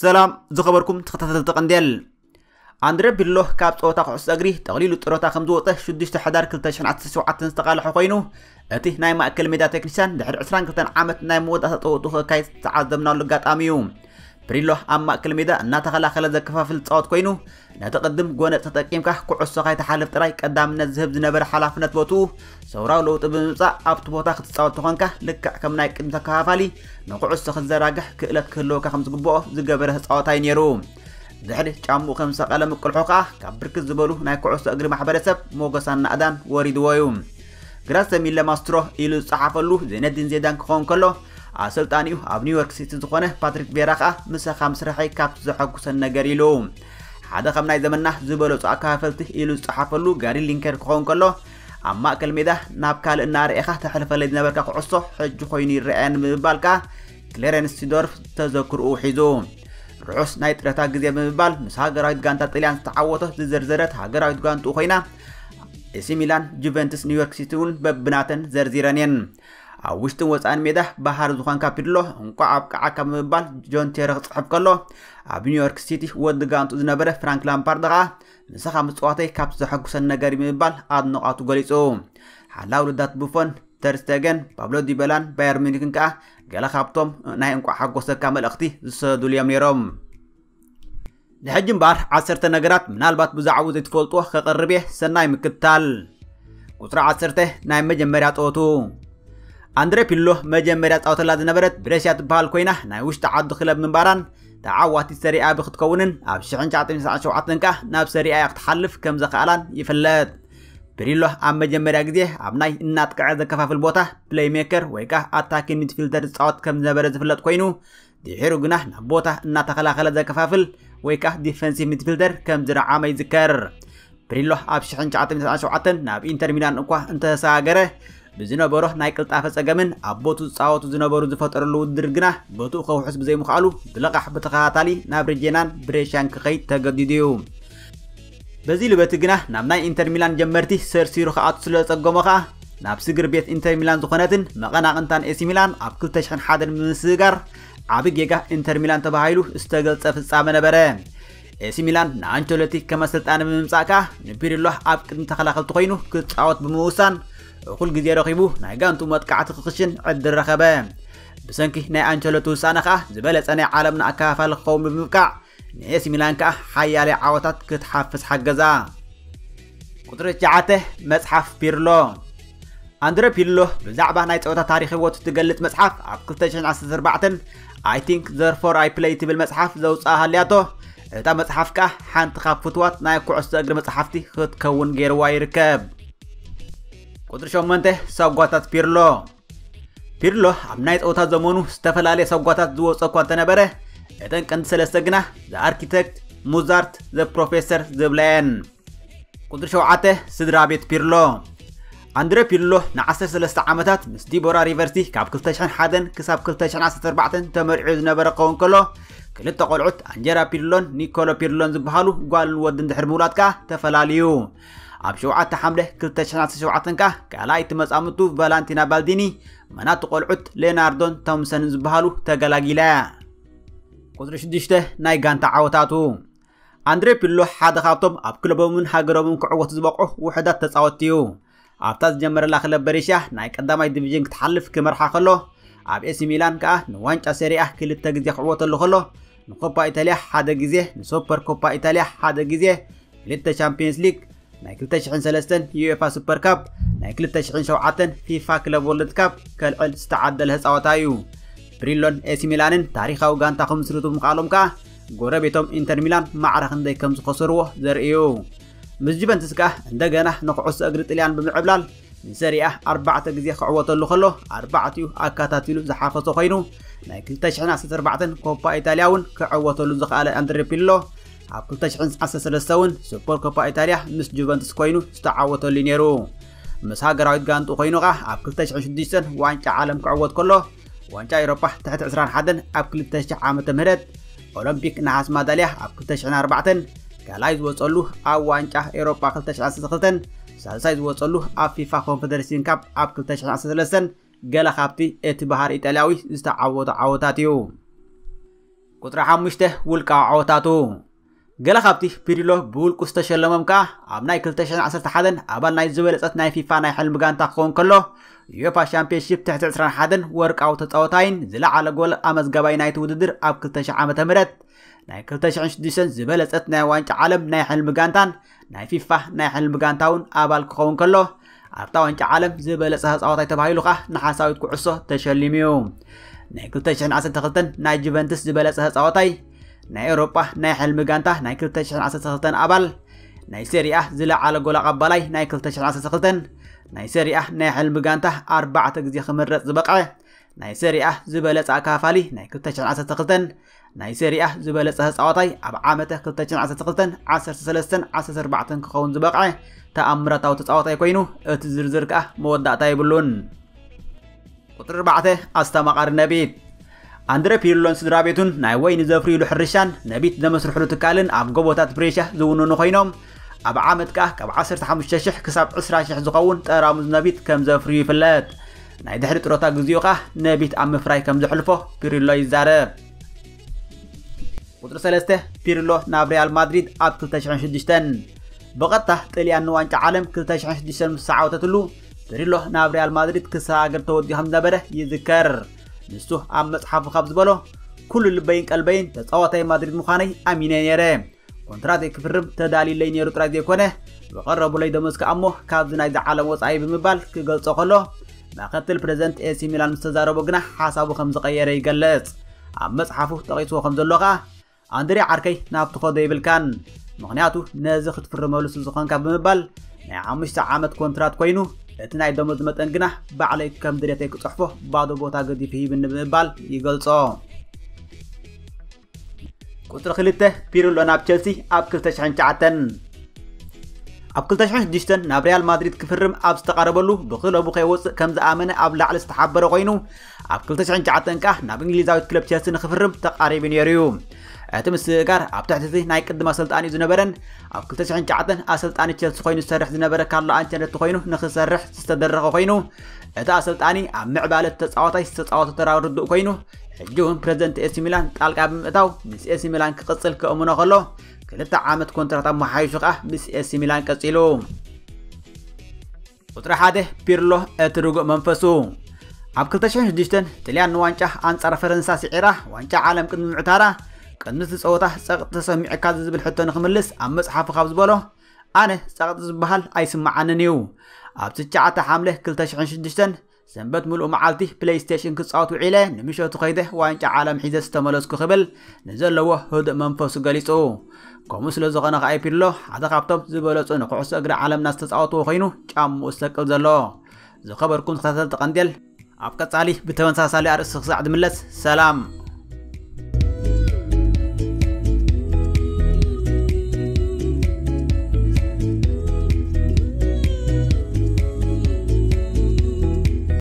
ሰላም ዝኸበርኩም ተኸታተልቲ ቀንዴል። ኣንድረ ፒርሎ ካብ ጸወታ ኩዕሶ እግሪ ጠቕሊሉ ጥሮታ ከም ዝወጸ ሽዱሽተ ሕዳር ክልተ ሽሕን ዓሰርተ ሸውዓተን ዝተቓልሐ ኮይኑ፣ እቲ ናይ ማእከል ሜዳ ቴክኒሻን ድሕሪ ዕስራን ክልተን ዓመት ናይ መወዳእታ ጸወቱ ከካይድ ዝተዓዘብናሉ ኣጋጣሚ እዩ። ፒርሎ ኣብ ማእከል ሜዳ እናተኸላኸለ ዘከፋፍል ጻወት ኮይኑ፣ ነቲ ቅድም ጎነጽ ተጠቂምካ ኩዕሶ ካይተሓልፍ ጥራይ ቀዳምነት ዝህብ ዝነበረ ሓላፍነት ቦትኡ ሰውራዊ ለውጢ ብምምጻእ ኣብቲ ቦታ ክትጻወት ተኾንካ ልክዕ ከም ናይ ቅድሚ ተከፋፋሊ ንኩዕሶ ክትዘራግሕ ክእለት ክህልወካ ከም ዝግብኦ ዝገበረ ተጻወታይ ነይሩ። ድሕሪ ጫምኡ ከም ሰቐለ ምቅልሖ ከኣ ካብ ብርክት ዝበሉ ናይ ኩዕሶ እግሪ ማሕበረሰብ ሞገሳን ናእዳን ወሪድዎ እዩ። ግራሰሚለ ማስትሮ ኢሉ ዝጸሓፈሉ ዜነዲን ዜዳን ክኸውን ከሎ፣ ኣሰልጣኒኡ ኣብ ኒውዮርክ ሲቲ ዝኾነ ፓትሪክ ቬራ ከኣ ምሳኻ ምስርሐይ ካብቲ ዘሐጉሰን ነገር ኢሉ። ሓደ ካብ ናይ ዘመንና ዝበለጹ ኣከፋፈልቲ ኢሉ ዝጸሓፈሉ ጋሪ ሊንከር ክኸውን ከሎ፣ ኣብ ማእከል ሜዳ ናብ ካልእ እናርኤኻ ተሕልፈለይ ዝነበርካ ኩዕሶ ሕጂ ኮይኑ ይረኣየኒ ብምባል ከኣ ክሌረንስ ሲዶርፍ ተዘክርኡ ሒዙ። ርሑስ ናይ ጥረታ ግዜ ብምባል ምስ ሃገራዊት ጋንታ ጥልያን ዝተዓወቶ ዝዘርዘረት ሃገራዊት ጋንትኡ ኮይና፣ ኤሲ ሚላን፣ ጁቨንትስ፣ ኒውዮርክ ሲቲ እውን በብናተን ዘርዚረን እየን። ኣብ ውሽጥን ወጻእን ሜዳ ባህሪ ዝኾንካ ፒርሎ እንቋዕ ኣብቃዓካ ብምባል ጆን ቴሪ ክጽሕፍ ከሎ፣ ኣብ ኒውዮርክ ሲቲ ወዲ ጋንቱ ዝነበረ ፍራንክ ላምፓርድ ኸኣ ንስኻ ምጽዋተይ ካብቲ ዘሐጉሰን ነገር እዩ ብምባል ኣድንቓቱ ገሊጹ። ሓላው ልዳት ቡፎን፣ ተር ስቴገን፣ ፓብሎ ዲበላን ባየር ሚኒክን ከኣ ገለ ካብቶም ናይ እንቋዕ ሓጎሰካ መልእኽቲ ዝሰደዱሉ እዮም ነይሮም። ንሕጂ እምበኣር ዓሰርተ ነገራት ምናልባት ብዛዕባኡ ዘይትፈልጥዎ ከቕርብ እየ፣ ሰናይ ምክትታል። ቁጽሪ ዓሰርተ ናይ መጀመርያ ጸወቱ። ኣንድረ ፒርሎ መጀመርያ ጻወተላ ዝነበረት ብሬሽያ ትበሃል ኮይና፣ ናይ ውሽጢ ዓዱ ክለብ ምንባራን ተዓዋቲት ሰሪኣ ብ ክትከውንን ኣብ ሽሕን ትሽዓተ ሚእትን ሰብዓን ሸውዓተን ከኣ ናብ ሰሪኣ ክትሓልፍ ከም ዘኽኣላን ይፍለጥ። ፒርሎ ኣብ መጀመርያ ግዜ ኣብ ናይ እናጥቅዐ ዘከፋፍል ቦታ ፕሌይሜከር ወይ ከኣ ኣታኪን ሚድፊልደር ዝጻወት ከም ዝነበረ ዝፍለጥ ኮይኑ፣ ድሒሩ ግና ናብ ቦታ እናተኸላኸለ ዘከፋፍል ወይ ከኣ ዲፈንሲቭ ሚድፊልደር ከም ዝረዓመ ይዝከር። ፒርሎ ኣብ ሽሕን ትሽዓተ ሚእትን ሰብዓን ሸውዓተን ናብ ኢንተር ሚላን እኳ እንተተሰጋገረ፣ ብዝነበሮ ናይ ቅልጣፈ ጸገምን ኣብ ቦቱ ዝጻወቱ ዝነበሩ ዝፈጠረሉ ውድድር ግና ቦትኡ ከውሕስ ብዘይምኽኣሉ ብልቓሕ ብተኸታታሊ ናብ ሬጄናን ብሬሽያን ክኸይድ ተገዲዱ እዩ። በዚ ልበቲ ግና ናብ ናይ ኢንተር ሚላን ጀመርቲ ሰርሲሩ ክኣቱ ስለ ዘጸገሞ ኸኣ ናብ ስግር ቤት ኢንተር ሚላን ዝኾነትን መቐናቕንታን ኤሲ ሚላን ኣብ ክልተ ሽሕን ሓደን ብምስግጋር ዓቢ ጌጋ ኢንተር ሚላን ተባሂሉ ዝተገልጸ ፍጻመ ነበረ። ኤሲ ሚላን ንኣንቸሎቲ ከም ኣሰልጣኒ ብምምጻእ ከኣ ንፒርሎ ኣብ ቅድሚ ተኸላኸልቲ ኮይኑ ክጻወት ብምውሳን እኹል ግዜ ረኺቡ ናይ ጋንቱ መጥቃዕቲ ክኽሽን ዕድል ረኸበ። ብሰንኪ ናይ ኣንቸሎቲ ውሳነ ከኣ ዝበለጸ ናይ ዓለምና ኣከፋፋሊ ክኸውን ብምብቃዕ ንኤሲ ሚላን ከኣ ሓያለ ዓወታት ክትሓፍስ ሓገዛ። ቁጽሪ ትሽዓተ፣ መጽሓፍ ፒርሎ። ኣንድረ ፒርሎ ብዛዕባ ናይ ጸወታ ታሪኽ ህይወቱ ትገልጽ መጽሓፍ ኣብ ክልተ ሽሕን ዓሰርተ ኣርባዕተን I Think Therefore I Play ትብል መጽሓፍ ዘውጽኣ ሃልያቶ፣ እታ መጽሓፍ ከኣ ሓንቲ ካብ ፍትዋት ናይ ኩዕሶ እግሪ መጽሓፍቲ ክትከውን ገይርዋ ይርከብ። ቁጽሪ ሸሞንተ፣ ሰጓታት ፒርሎ። ፒርሎ ኣብ ናይ ጸወታ ዘመኑ ዝተፈላለየ ሰጓታት ዝወጾ እኳ እንተነበረ፣ እተን ቀንዲ ሰለስተ ግና ዘኣርኪቴክት፣ ሙዛርት፣ ዘፕሮፌሰር ዝብላ እየን። ቁጽሪ ሸውዓተ፣ ስድራ ቤት ፒርሎ። ኣንድረ ፒርሎ ንዓሰርተ ሰለስተ ዓመታት ምስ ዲቦራ ሪቨርሲ ካብ ክልተ ሽሕን ሓደን ክሳብ ክልተ ሽሕን ዓሰርተ ኣርባዕተን ተመርዒዩ ዝነበረ ክኸውን ከሎ፣ ክልተ ቆልዑት ኣንጀራ ፒርሎን ኒኮሎ ፒርሎን ዝበሃሉ ጓልን ወድን ድሕሪ ምውላድ ከኣ ተፈላልዩ። ኣብ ሸውዓተ ሓምለ ክልተ ሽሕን ዓሰርተ ሸውዓተን ከኣ ካልኣይቲ መጻምድቱ ቫላንቲና ባልዲኒ፣ መናቱ ቆልዑት ሌናርዶን ቶምሰንን ዝበሃሉ ተገላጊላ። ቁጽሪ ሽዱሽተ፣ ናይ ጋንታ ዓወታቱ። ኣንድሬ ፒርሎ ሓደ ካብቶም ኣብ ክለቦምን ሃገሮምን ክዕወቱ ዝበቕዑ ውሑዳት ተጻወትቲ እዩ። ኣብታ ዝጀመረላ ክለብ በሬሽያ ናይ ቀዳማይ ዲቪዥን ክትሓልፍ ክመርሓ ከሎ፣ ኣብ ኤሲ ሚላን ከኣ ንዋንጫ ሴሪኣ ክልተ ግዜ ክዕወተሉ ከሎ፣ ንኮፓ ኢታልያ ሓደ ግዜ፣ ንሱፐር ኮፓ ኢታልያ ሓደ ግዜ፣ ክልተ ቻምፒየንስ ሊግ፣ ናይ ክልተ ሽሕን ሰለስተን ዩኤፋ ሱፐር ካፕ፣ ናይ ክልተ ሽሕን ሸውዓተን ፊፋ ክለብ ወርልድ ካፕ ከልዕል ዝተዓደለ ተጻዋታይ እዩ። ፒርሎን ኤሲ ሚላንን ታሪኻዊ ጋንታ ክምስርቱ ብምኽኣሎም ከኣ፣ ጎረቤቶም ኢንተር ሚላን ማዕረ ክንደይ ከም ዝኸሰርዎ ዘርኢ እዩ። ምስ ጁቨንትስ ከኣ እንደገና ንኩዕሶ እግሪ ጥልያን ብምዕብላል ንሰሪኣ ኣርባዕተ ግዜ ክዕወተሉ ከሎ፣ ኣርባዕቲኡ ኣካታቲሉ ዝሓፈሶ ኮይኑ፣ ናይ ክልተ ሽሕን ዓሰርተ ኣርባዕተን ኮፓ ኢታልያ እውን ክዕወተሉ ዝኸኣለ ኣንድሬ ፒርሎ፣ ኣብ ክልተ ሽሕን ዓሰርተ ሰለስተን እውን ሱፐር ኮፓ ኢታልያ ምስ ጁቨንትስ ኮይኑ ዝተዓወተሉ እዩ ነይሩ። ምስ ሃገራዊት ጋንቱ ኮይኑ ከኣ ኣብ ክልተ ሽሕን ሽዱሽተን ዋንጫ ዓለም ክዕወት ከሎ፣ ዋንጫ ኤውሮጳ ትሕቲ ዕስራን ሓደን ኣብ ክልተ ሽሕ ዓመተ ምህረት፣ ኦሎምፒክ ነሓስ ማዳልያ ኣብ ክልተ ሽሕን ኣርባዕተን ካልኣይ ዝወጸሉ፣ ኣብ ዋንጫ ኤውሮጳ ክልተ ሽሕን ዓሰርተ ክልተን ሳልሳይ ዝወጸሉ፣ ኣብ ፊፋ ኮንፈደሬሽን ካፕ ኣብ ክልተ ሽሕን ዓሰርተ ሰለስተን ገለ ካብቲ እቲ ባህሪ ኢጣልያዊ ዝተዓወቶ ዓወታት እዩ። ቁፅሪ ሓሙሽተ፣ ውልቃዊ ዓወታቱ። ገለ ካብቲ ፒሪሎ ብውልቁ ዝተሸለሞም ከኣ ኣብ ናይ ክልተ ሽሕን ዓሰርተ ሓደን ኣባል ናይ ዝበለጸት ናይ ፊፋ ናይ ሕልሚ ጋንታ ክኸውን ከሎ፣ ዩኤፋ ሻምፒዮንሺፕ ትሕቲ ዕስራን ሓደን ወርቃዊ ተጻወታይን ዝለዓለ ጎል ኣመዝጋባይ ናይቲ ውድድር ኣብ ክልተ ሽሕ ዓመተ ምህረት፣ ናይ ክልተ ሽሕን ሽዱሽተን ዝበለጸት ናይ ዋንጫ ዓለም ናይ ሕልሚ ጋንታን ናይ ፊፋ ናይ ሕልሚ ጋንታ እውን ኣባል ክኸውን ከሎ፣ ኣብታ ዋንጫ ዓለም ዝበለጸ ተጻዋታይ ተባሂሉ ከኣ ንሓሳዊት ኩዕሶ ተሸሊሙ እዩ። ናይ ክልተ ሽሕን ዓሰርተ ክልተን ናይ ጁቨንትስ ዝበለጸ ተጻዋታይ፣ ናይ ኤውሮጳ ናይ ሕልሚ ጋንታ ናይ ክልተ ሽሕን ዓሰርተ ክልተን ኣባል፣ ናይ ሴሪኣ ዝለዓለ ጎል ኣቐባላይ ናይ ክልተ ሽሕን ዓሰርተ ክልተን፣ ናይ ሴሪኣ ናይ ሕልሚ ጋንታ ኣርባዕተ ግዜ ክምረጽ ዝበቕዐ፣ ናይ ሴሪኣ ዝበለጸ ኣካፋሊ ናይ ክልተ ሽሕን ዓሰርተ ክልተን፣ ናይ ሴሪኣ ዝበለጸ ተጻዋታይ ኣብ ዓመተ ክልተ ሽሕን ዓሰርተ ክልተን፣ ዓሰርተ ሰለስተን ዓሰርተ ኣርባዕተን ክኸውን ዝበቕዐ ተኣምራታዊ ተጻዋታይ ኮይኑ፣ እቲ ዝርዝር ከኣ መወዳእታ የብሉን። ቁጽሪ ኣርባዕተ፣ ኣስተማቓሪ ነቢት። ኣንድረ ፒርሎን ስድራ ቤቱን ናይ ወይኒ ዘፍርዩሉ ሕርሻን ነቢት ዘመስርሕሉ ትካልን ኣብ ጎቦታት ብሬሻ ዝውንኑ ኮይኖም፣ ኣብ ዓመት ከኣ ካብ ዓሰርተ ሓሙሽተ ሽሕ ክሳብ ዕስራ ሽሕ ዝኸውን ጠራሙዝ ነቢት ከም ዘፍርዩ ይፍለጥ። ናይ ድሕሪ ጥሮታ ግዚኡ ከኣ ነቢት ኣብ ምፍራይ ከም ዘሕልፎ ፒርሎ ይዛረብ። ቁጽሪ ሰለስተ፣ ፒርሎ ናብ ሪያል ማድሪድ ኣብ ክልተ ሽሕን ሽዱሽተን። ብቐጥታ ጥልያን ንዋንጫ ዓለም ክልተ ሽሕን ሽዱሽተን ምስ ተዓወተትሉ፣ ፒርሎ ናብ ሪያል ማድሪድ ክሰጋገር ተወዲኡ ከም ዝነበረ ይዝከር። ንሱ ኣብ መጽሓፉ ካብ ዝበሎ፣ "ኩሉ ልበይን ቀልበይን ተጻዋታይ ማድሪድ ምዃነይ ኣሚነ ነይረ። ኮንትራተይ ክፍርም ተዳልዩለይ ነይሩ ጥራይ ዘይኮነ፣ ዝቐረቡለይ ደሞዝ ከኣ እሞ ካብዚ ናይዚ ዓለም ወጻኢ" ብምባል ክገልጾ ከሎ፣ ምክትል ፕረዚደንት ኤሲ ሚላን ምስ ተዛረቦ ግና ሓሳቡ ከም ዝቐየረ ይገልጽ። ኣብ መጽሓፉ ጠቒስዎ ከም ዘሎ ከኣ፣ "ኣንድሬ ዓርከይ፣ ናብ ትኸዶ የብልካን። ምኽንያቱ ነዚ ክትፍርመሉ ስለ ዝኾንካ" ብምባል ናይ ሓሙሽተ ዓመት ኮንትራት ኮይኑ፣ እቲ ናይ ደሞዝ መጠን ግና ባዕለይ ከም ድሌተይ ክጽሕፎ ባዶ ቦታ ገዲፉ ሂብኒ ብምባል ይገልጾ። ቁጽሪ ክልተ፣ ፒርሎ ናብ ቸልሲ ኣብ ክልተ ሽሕን ትሽዓተን። ኣብ ክልተ ሽሕን ሽዱሽተን ናብ ሪያል ማድሪድ ክፍርም ኣብ ዝተቓረበሉ፣ ብክለቡ ከይወጽእ ከም ዝኣመነ ኣብ ላዕሊ ዝተሓበረ ኮይኑ፣ ኣብ ክልተ ሽሕን ትሽዓተን ከኣ ናብ እንግሊዛዊት ክለብ ቸልሲ ንክፍርም ተቓሪቡ ነይሩ እዩ። እቲ ምስግጋር ኣብ ትሕቲ እቲ ናይ ቅድም ኣሰልጣኒኡ ዝነበረን ኣብ ክልተ ሽሕን ትሽዓተን ኣሰልጣኒ ቸልሲ ኮይኑ ዝሰርሕ ዝነበረ ካርሎ ኣንቸሎቲ ኮይኑ ንክሰርሕ ዝተደረኸ ኮይኑ፣ እቲ ኣሰልጣኒ ኣብ ምዕባለ ተጻዋታይ ዝተጻወተ ተራ ርዱእ ኮይኑ፣ ሕጂ እውን ፕረዚደንት ኤሲ ሚላን ጣልቃ ብምእታው ምስ ኤሲ ሚላን ክቕጽል ከእምኖ ከሎ፣ ክልተ ዓመት ኮንትራት ኣመሓይሹ ከኣ ምስ ኤሲ ሚላን ቀጺሉ። ቁጽሪ ሓደ፣ ፒርሎ፣ እቲ ርጉእ መንፈሱ። ኣብ ክልተ ሽሕን ሽዱሽተን ጥልያን ንዋንጫ ኣንጻር ፈረንሳ ስዒራ፣ ዋንጫ ዓለም ቅድሚ ምዕታራ፣ ቅድሚ እቲ ጸወታ ጸቕጢ ተሰሚዑካ ዝብል ሕቶ ንክምልስ ኣብ መጽሓፉ ካብ ዝበሎ፣ "ኣነ ጸቕጢ ዝበሃል ኣይስምዓንን እዩ። ኣብ ትሽዓተ ሓምለ ክልተ ሽሕን ሽዱሽተን ሰንበት ምሉእ መዓልቲ ፕሌይስቴሽን ክጻወት ውዒለ፣ ንምሸቱ ከይደ ዋንጫ ዓለም ሒዘ ዝተመለስኩ" ክብል ንዘለዎ ህዱእ መንፈሱ ገሊጹ። ከምኡ ስለ ዝኾነ ከኣ ፒርሎ ሓደ ካብቶም ዝበለጹ ንኩዕሶ እግሪ ዓለምና ዝተጻወትዎ ኮይኑ ጫምኡ ዝሰቅል ዘሎ። ዝኸበርኩም ተኸታተልቲ ቀንዴል፣ ኣብ ቀጻሊ ብተመሳሳሊ ኣርእስቲ ክሳዕ ዝምለስ፣ ሰላም።